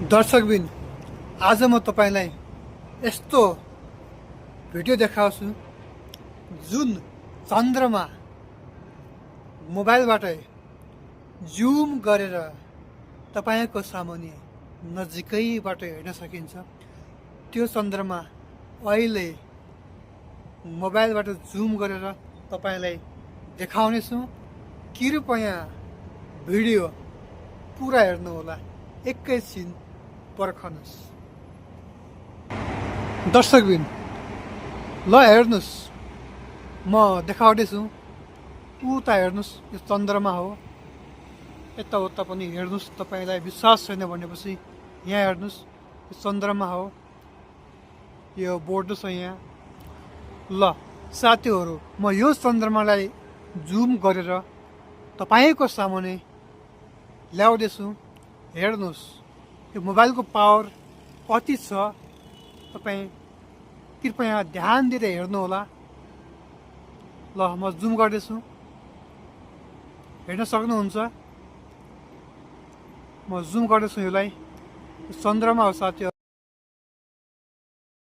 दर्शकबिन आज म तपाईलाई यस्तो भिडियो देखाउँछु जुन चन्द्रमा मोबाइलबाट जुम गरेर तपाईको सामुन्ने नजिकैबाट हेर्न सकिन्छ। त्यो चन्द्रमा अहिले मोबाइलबाट जुम गरेर तपाईलाई देखाउने छु। कृपया भिडियो पुरा हेर्नु होला, एकैछिन पर्खनुस्। दर्शकबिन ल हेर्नुस्, म देखाउँदैछु। उता हेर्नुस्, यो चन्द्रमा हो। यताउता पनि हेर्नुस्। तपाईलाई विश्वास छैन भनेपछि यहाँ हेर्नुस्, यो चन्द्रमा हो। यो बोर्ड छ यहाँ। ल साथीहरू, म यो चन्द्रमालाई जुम गरेर तपाईको सामुन्ने ल्याउँदैछु। हेर्नुस्, यो मोबाइलको पावर कति छ। तपाई कृपया ध्यान दिएर हेर्नु होला। ल म जुम गर्दैछु, हेर्न सक्नुहुन्छ। म जुम गर्दैछु। यसलाई चन्द्रमा हो साथीहरू।